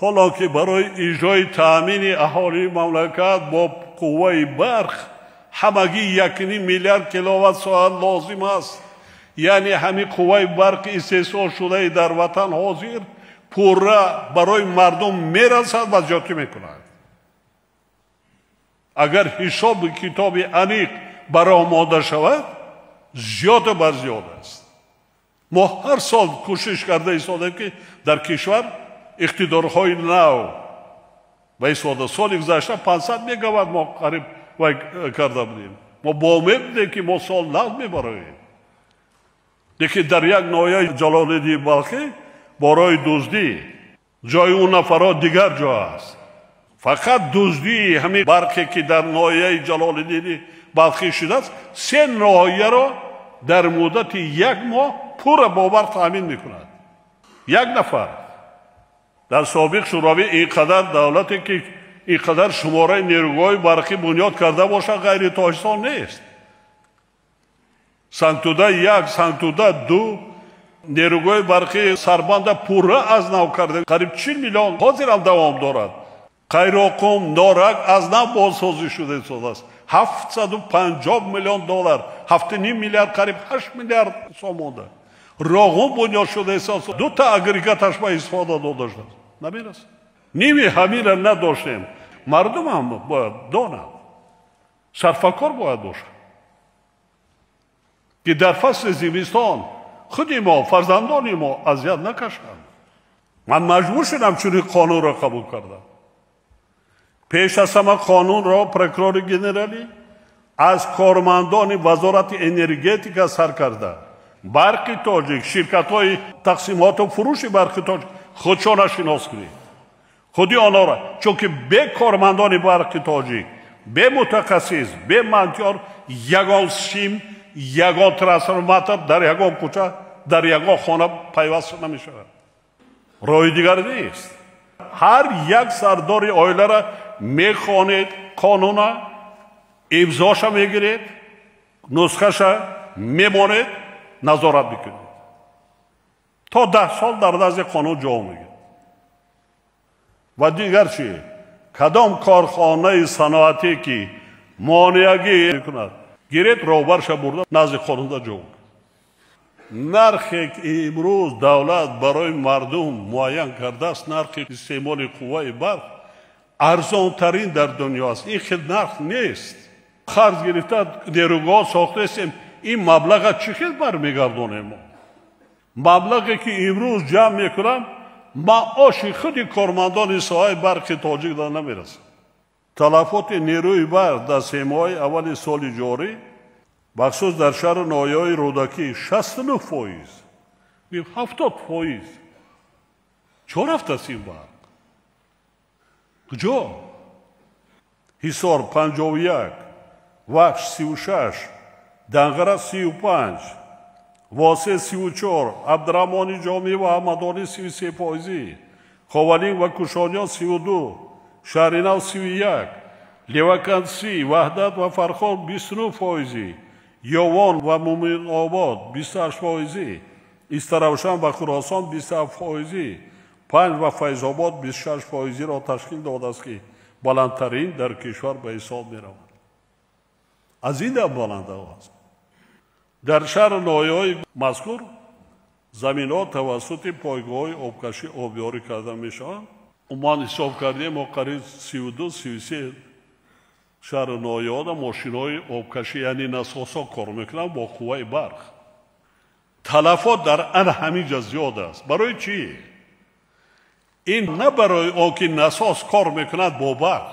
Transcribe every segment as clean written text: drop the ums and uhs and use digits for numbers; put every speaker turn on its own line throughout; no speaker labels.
Ҳоло ки барои иҷрои таъмини аҳолии мамлакат бо қувваи барқ ҳамагӣ 1,5 миллиард киловатт соат лозим аст. Яъне ҳамин қувваи барқи истеҳсолшудаи дар ватан ҳозир пурра барои мардум мерасад ва зиёдтӣ мекунад. Агар ҳисоби китоби аниқ баромода шавад, зиёда бар зиёд аст. Мо ҳар сол кӯшиш карда истодем, ки дар кишвар иқтидорҳои нав ба истода. Соли гузашта 500 мегаватт мо қариб вай карда будем. Мо бо умед будем, ки мо сол нав мебароем. Лекин дар як ноҳияи Ҷалолиддини Балхӣ барои дуздӣ ҷои он нафарҳо дигар ҷо аст. Фақат дуздии ҳамин барқе, ки дар ноҳияи Ҷалолиддини Балхӣ шудааст, 3 ноҳияро дар муддати як моҳ пурра бо барқ таъмин мекунад. Як нафар. Дар собиқ Шӯравӣ ин қадар давлате, ки ин қадар шумораи нерӯгоҳи барқӣ бунёд карда бошад, ғайри Тоҷикистон нест. Сангтуда 1, Сангтуда 2, нерӯгоҳи барқи Сарбанда пурра аз нав карда, қариб 40 миллион ҳозир ҳам давом дорад. Қайроқум, Норак аз нав бозсозӣ шуда истодааст. 750 миллион доллар, 7,5 миллиард, қариб 8 миллиард сомонда. Роғун бунёд шуда истодааст. 2 та агрегаташ ба истифода дода шудааст. Намерасад. Ними ҳаминро надоштем. Мардум ҳам бояд донад. Сарфакор бояд бошад. Ки дар фасли зимистон худи мо, фарзандони мо азият накашанд. Ман маҷбур шудам чунин қонунро қабул кардам. Пеш аз ҳама қонунро прокурори генералӣ аз кормандони вазорати энергетика сар карда, барқи тоҷик, ширкатҳои тақсимоту фурӯши барқи тоҷик худшона шинос кунед. Худи онҳоро, чунки бе кормандони барқи тоҷик, бе мутахассис, бе мантиёр ягон сим, ягон трансформатор дар ягон кӯча, дар ягон хона пайваст намешавад. Роҳи дигар нест. Ҳар як сардори оиларо мехонед қонуна, имзоша мегиред, нусхаша мемонед, назорат мекунед. То 10 сол дар назди қонун ҷавоб мегиред. Ва дигар чи? Кадом корхонаи саноатӣ ки монеагӣ мекунад, гиред роҳбарша бурда назди қонунда ҷавоб. Нархе ки имрӯз давлат барои мардум муайян кардааст, нархи истеъмоли қувваи барқ арзонтарин дар дунё аст. Ин хел нарх нест. Қарз гирифта нерӯгоҳ сохтаистем, ин маблаға чӣ хел бармегардонем мо? Маблағе ки имрӯз ҷамъ мекунам, маоши худи кормандони соҳаи барқи тоҷик дар намерасад. Талафоти нерӯи барқ дар 3 моҳи аввали соли ҷорӣ, бахусус дар шаҳру ноҳияҳои Рӯдакӣ 69%, 70%. Чо рафтааст ин барқ? Куҷо? Ҳисор 51, Вахш 36, Данғара 35, Восе 34, Абдураҳмони Ҷомӣ ва Ҳамадонӣ 33%, Ховалинг ва Кушониён 32, Шаҳринав 31, Леваканд 30, Ваҳдат ва Фархор 29%, Ёвон ва Муминобод 28%, Истаравшан ва Хуросон 27%, Панҷ ва Файзобод 26%-ро ташкил додааст, ки баландтарин дар кишвар ба ҳисоб меравад. Аз ин дам баланд аст. Дар шаҳру ноҳияҳои мазкур заминҳо тавассути пойгоҳҳои обкашӣ обёрӣ карда мешаванд. Умуман ҳисоб кардем, мо қариб 32-33 шаҳру ноҳияҳода мошинҳои обкашӣ, яъне насосҳо кор мекунанд бо қувваи барқ. Талафот дар ан ҳамин ҷо зиёд аст. Барои чӣ? Ин на барои он ки насос кор мекунад бо барқ.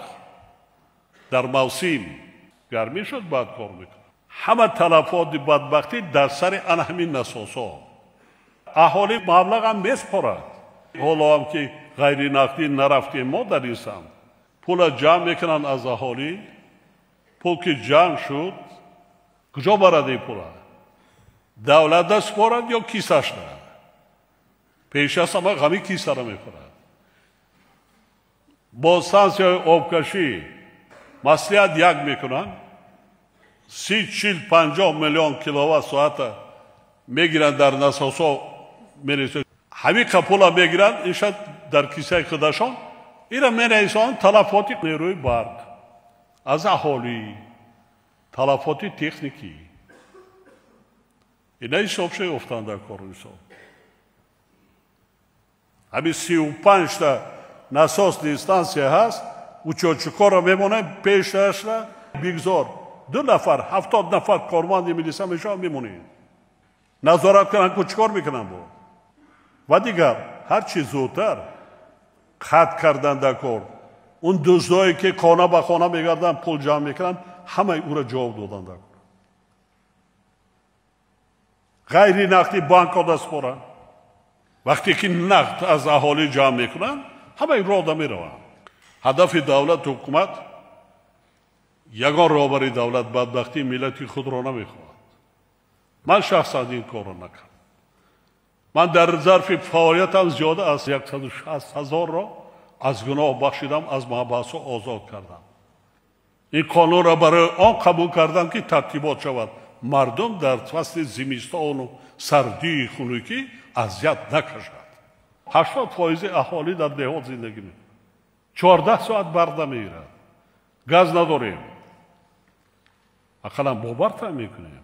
Дар мавсим гармӣ шуд, баъд кор мекунад. Ҳама талафоти бадбахтӣ дар сари ан ҳамин насосҳо. Аҳолӣ маблағам меспорад. Ҳоло ҳам ки ғайринақдӣ нарафтем мо дар ин самт. Пула ҷамъ мекунанд аз аҳолӣ. Пул ки ҷамъ шуд, куҷо барад ин пула? Давлат даст спорад ё кисашда? Пеш аз ҳама ҳамин кисаро мехӯрад. Бо стансияи обкашӣ маслиҳат як мекунанд, 30, 40, 50 миллион киловатт соата мегиранд дар насосҳо мересанд. Ҳамин қа пула мегиранд, ин шад Дар кисаи худашон ира менависонанд талафоти нерӯи барқ аз аҳолӣ, талафоти техникӣ. Ина ҳисобша ёфтанд дар кору ҳисоб. Ҳамин 35-та насосный станция ҳаст, учётчикҳоро мемонем пешашра, бигзор 2 нафар, 70 нафар корманди милиса мешаванд, мемонем. Назорат кунанд, ку чӣ кор мекунанд бо. Ва дигар ҳар чӣ зудтар қатъ кардан дар кор. Он дуздое ки хона ба хона мегарданд, пул ҷамъ мекунанд, ҳамаи ӯро ҷавоб додан дар кор. Ғайри нақди банкҳо даст споранд. Вақте ки нақд аз аҳолӣ ҷамъ мекунанд, ҳамаи рода мераванд. Ҳадафи давлату ҳукумат, ягон роҳбари давлат бадбахтии миллати худро намехоҳад. Ман шахсан ин корро накардам. Ман дар зарфи фаъолиятам зиёда аз 160 ҳазорро аз гуноҳ бахшидам, аз маҳбасҳо озод кардам. Ин қонунро барои он қабул кардам, ки тартибот шавад. Мардум дар фасли зимистону сардии хунукӣ азият накашад. 80% аҳолӣ дар деҳот зиндагӣ мекунад. 14 соат барқ намегирад. Газ надорем. Ақаллан бо барқ таъмин мекунем.